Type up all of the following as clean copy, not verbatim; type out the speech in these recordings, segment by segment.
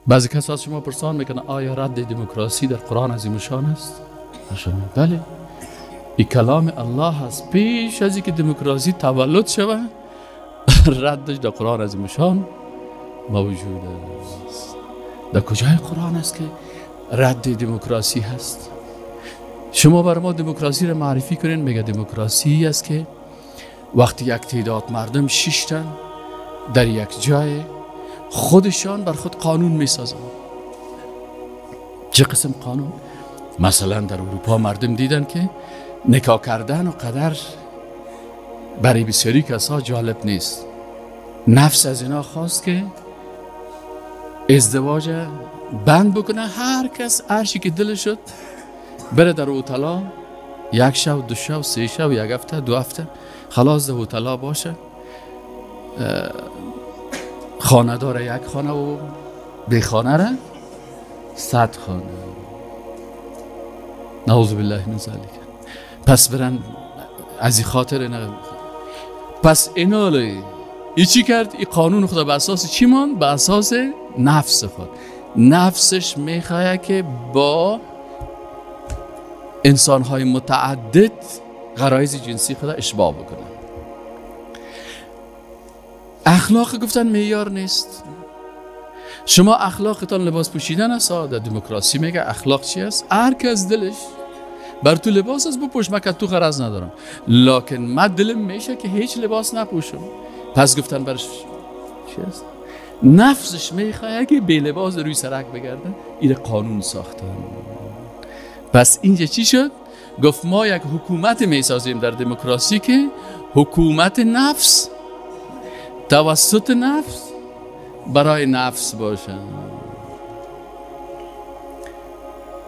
بعضی کسا از شما پرسان میکنه آیا رد دموکراسی در قرآن عظیم شان است؟ بله، این کلام الله است. پیش از اینکه دموکراسی تولد شود ردش در قرآن عظیم شان موجود است. در کجای قرآن است که رد دموکراسی هست؟ شما بر ما دموکراسی را معرفی کنین، میگه دموکراسی است که وقتی یک تعداد مردم شیشتن در یک جای خودشان بر خود قانون میسازن. چه قسم قانون؟ مثلا در اروپا مردم دیدن که نکاح کردن و قدر برای بسیاری کسا جالب نیست. نفس از اینا خواست که ازدواج بند بکنه، هر کس هرچی که دلش شد بره در اوتلا، یک شب، دو شب، سه شب، یک هفته، دو هفته، خلاص در اوتلا باشه، خانه داره یک خانه و بی خانه را 100 خانه. نعوذ بالله من ذلک. پس برن از این خاطر نه. پس اینالی ای چی کرد؟ این قانون خدا به اساس چی مان؟ به اساس نفس خود. نفسش میخواه که با انسانهای متعدد غرایز جنسی خدا اشباع بکنه. اخلاق گفتن معیار نیست. شما اخلاقتان لباس پوشیدن است. در دموکراسی میگه اخلاق چی است؟ هر کس دلش بر تو لباس است بپوش، من که تو غرض ندارم، لکن من دلم میشه که هیچ لباس نپوشم. پس گفتن برش چی است؟ نفسش میخواد که بی لباس روی سرک بگرده. این قانون ساختن. پس اینجا چی شد؟ گفت ما یک حکومت میسازیم در دموکراسی که حکومت نفس توسط نفس برای نفس باشه.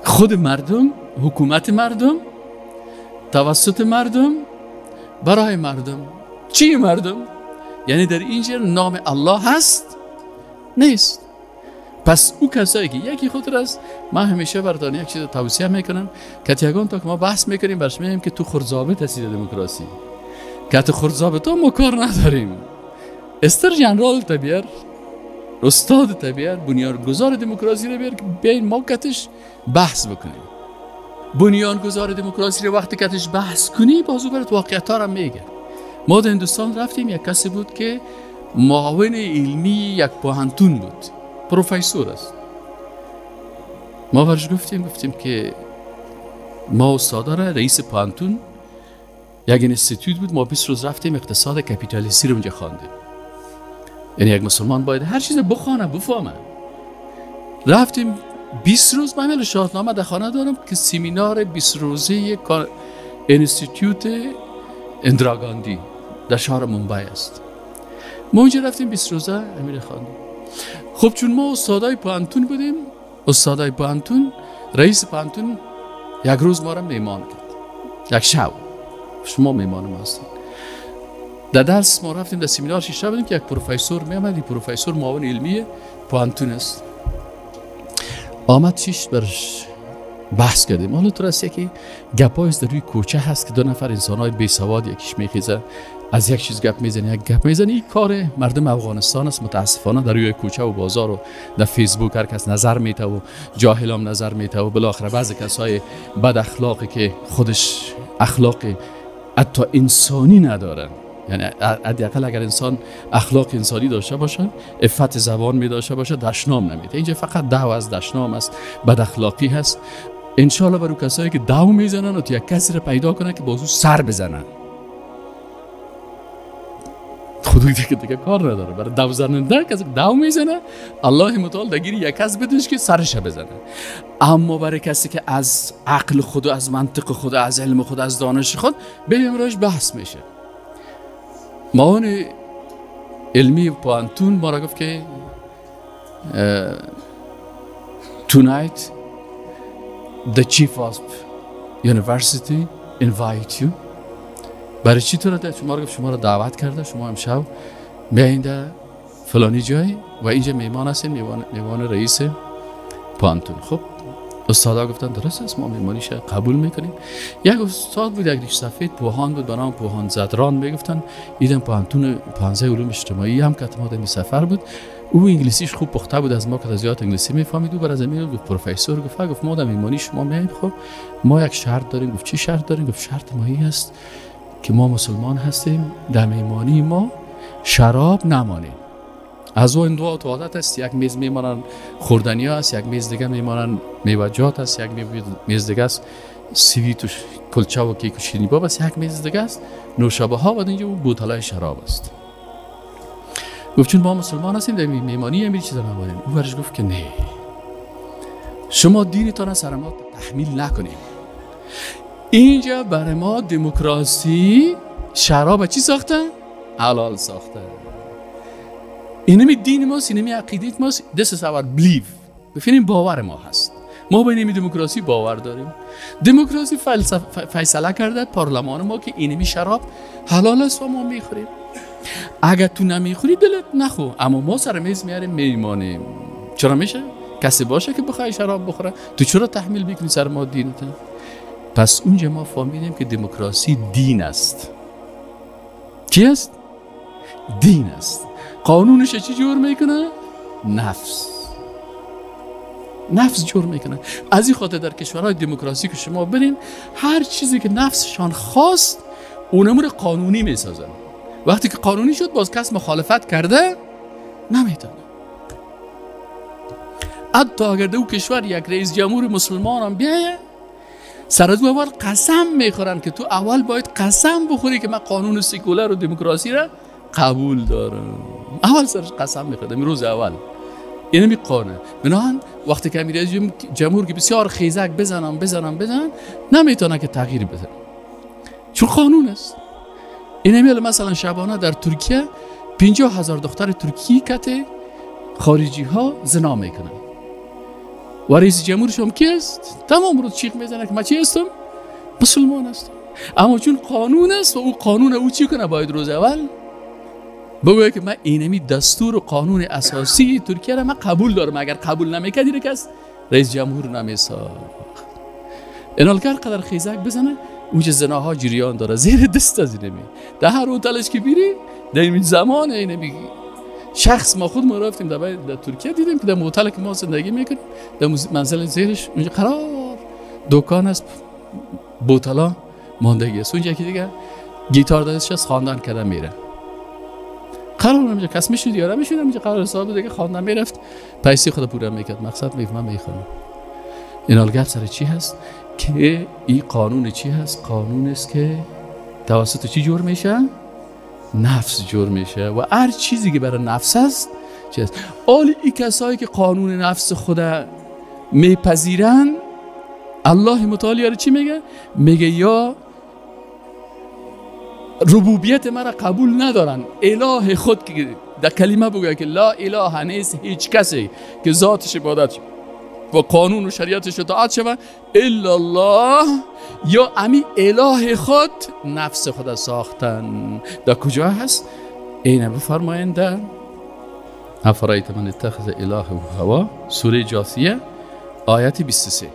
خود مردم، حکومت مردم توسط مردم برای مردم. چی مردم؟ یعنی در اینجا نام الله هست نیست. پس او کسایی که یکی خود است، من همیشه براتون یک چیز توصیه میکنم که یگان تا که ما بحث میکنیم برش میگیم که تو خرزابط هستی در دموکراسی، که تو خرزابط ما کار نداریم. استر جنرال تبیر، استاد تبیر، بنیانگذار دموکراسی رو بیار که بیاین ما کتش بحث بکنیم. بنیانگذار دموکراسی رو وقتی کتش بحث کنی بازو برات واقعیت ها رو میگه. ما در هندوستان رفتیم، یک کسی بود که معاون علمی یک پوهنتون بود، پروفسور است. ما برش گفتیم که ما استادا را رئیس پوهنتون یک انستیتوت بود، ما 20 روز رفتیم اقتصاد کپیتالیستی رو اونجا خواندیم. یعنی یک مسلمان باید هر چیز بخوانه بفهمه. رفتیم 20 روز، من شاهنامه در خانه دارم که سمینار 20 روزه انستیتوت اندرا گاندی در شهر مومبای است. ما اونجا رفتیم 20 روزه امیر خواندیم. خب چون ما استادای پوهنتون بودیم، استادای پوهنتون، رئیس پوهنتون یک روز ما را میمان کرد، یک شب شما میمان ما هستید. در درس ما رفتیم در سمینار شیشته بودیم که یک پروفسور می آمد. این پروفسور معاون علمی پوهنتون است. آمد شیشت برش بحث کردیم. حالا تو راست یکی گپای در روی کوچه هست که دو نفر انسان‌های بی سواد یکیش میخیزه از یک چیز گپ میزنه، یک گپ میزنه. این کار مردم افغانستان است متاسفانه. در روی کوچه و بازار و در فیسبوک هر کس نظر میته و جاهلام نظر میته و بالاخره بعضی کسای بد اخلاقی که خودش اخلاق حتی انسانی ندارن. یعنی حداقل اگر انسان اخلاق انسانی داشته باشه، عفت زبان می داشته باشه، دشنام نمیده. اینجا فقط دعوا از دشنام است، بد اخلاقی هست. ان شاء الله برای کسایی که دعوا میزنن و تو یک کسی رو پیدا کنن که بازو سر بزنن، خود دیگه کار نداره. برای دعوا زننده کسی که دعوا میزنه الله متعال دگیری یک کس بدونش که سرش بزنه. اما برای کسی که از عقل خود و از منطق خود و از علم خود از دانش خود به امروز بحث میشه. معاون علمی پوهنتون ما را گفت که tonight the chief of university invite you. برای چی تو را؟ شما را گفت شما را دعوت کرده، شما امشب بیاین در فلانی جای و اینجا میمان هستین، میمان رئیس پوهنتون. خب استادا گفتن درست است، ما میمانیش قبول میکنیم. یک استاد بود، یک ریش سفید پوهان بود به نام پوهان زدران میگفتن. ایدم پوهنتون پوهنځی علوم اجتماعی هم که ما در سفر بود. او انگلیسیش خوب پخته بود، از ما که زیاد انگلیسی میفهمید. او بر از امیر گفت پروفسور، گفت ما در میمانی شما میاییم، خب ما یک شرط داریم. گفت چی شرط داریم؟ گفت شرط ما این است که ما مسلمان هستیم، در میمانی ما شراب نمانیم. از اون دو تا عادت است، یک میز میمانن خوردنی است، یک میز دیگه میمانن میوه‌جات است، یک میز دیگه است سویت و کلچه و کیک و شیرینی باب است، یک میز دیگه است نوشابه ها و اینجا بوتلای شراب است. گفت چون ما مسلمان هستیم در میمانی امیر چیزا نمانیم. او برش گفت که نه، شما دینتان سر ما تحمیل نکنیم. اینجا برای ما دموکراسی شراب چی ساخته؟ حلال ساخته. اینمی دین ماست، اینمی عقیده ماست. This is our belief. ببینیم باور ما هست. ما به اینمی دموکراسی باور داریم. دموکراسی فیصله کرده پارلمان ما که اینمی شراب حلال است و ما میخوریم. اگر تو نمیخوری دلت نخو، اما ما سر میز میاریم میمانیم. چرا میشه؟ کسی باشه که بخوای شراب بخوره، تو چرا تحمیل میکنی سر ما دینت؟ پس اونجا ما فهمیدیم که دموکراسی دین است. چی است؟ دین است. قانونش چی جور میکنه؟ نفس. نفس جور میکنه. از این خاطر در کشورهای دموکراسی که شما برین، هر چیزی که نفسشان خواست اونمور قانونی میسازن. وقتی که قانونی شد باز کس مخالفت کرده نمیتونه. حتی اگر در او کشور یک رئیس جمهور مسلمان هم بیایه، سر از او اول قسم میخورن که تو اول باید قسم بخوری که من قانون سیکولر و دموکراسی را قبول دارم. اول سرش قسم میخورد، روز اول. اینه می قانون. بنابراین وقتی که رئیس جمهور که بسیار خیزک بزنم بزنم بزنم نمیتونه که تغییر بده، چون قانون است. اینه مثلا شبانه در ترکیه 50,000 دختر ترکی کت خارجی ها زنا میکنن و رئیس جمهورش هم کی است؟ تمام روز چیخ میزنه که من چی هستم؟ مسلمان هستم. اما چون قانون است و او قانون او چی کنه؟ باید روز اول بگوید که من اینمی دستور و قانون اساسی ترکیه را من قبول دارم. اگر قبول نمیکردی کس رئیس جمهور نمیساخت. اینال که قدر خیزک بزنه اونجا زناها جریان داره زیر دست از اینمی در هر هتلش که بیری در این زمان اینمی شخص ما خود ما رفتیم در ترکیه دیدیم که در هتل که ما زندگی میکنیم در منزل زیرش اونجا قرار دکان است، بوتلا ماندگی است. اونجا که دیگه گیتار دستش است خواندن کرده میره. قرار اونجا کس میشد یا نمیشد، اونجا قرار حساب دیگه خواندن میرفت، پیسه خود پورا میکرد. مقصد میفهمم میخوام این حال گپ سر چی هست که این قانون چی هست؟ قانون است که توسط چی جور میشه؟ نفس جور میشه و هر چیزی که برای نفس است چی است. آلی این کسایی که قانون نفس خود میپذیرن، الله متعالی چی میگه؟ میگه یا ربوبیت مرا قبول ندارن، اله خود که در کلمه بگه که لا اله نیست هیچ کسی که ذاتش عبادت و قانون و شریعتش اطاعت شود الا الله، یا امی اله خود نفس خود ساختن. در کجا هست؟ اینه بفرمایند در افرایت من اتخذ اله هوا، سوره جاثیه آیت 23.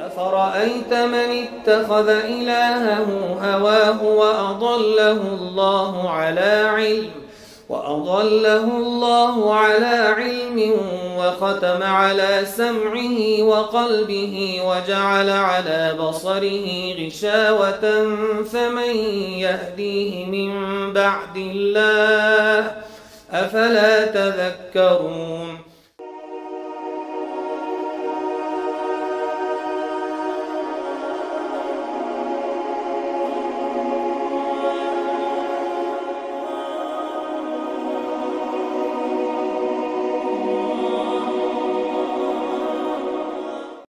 أفرأيت من اتخذ إلهه هواه وأضله الله على علم وختم على سمعه وقلبه وجعل على بصره غشاوة فمن يهديه من بعد الله أفلا تذكرون.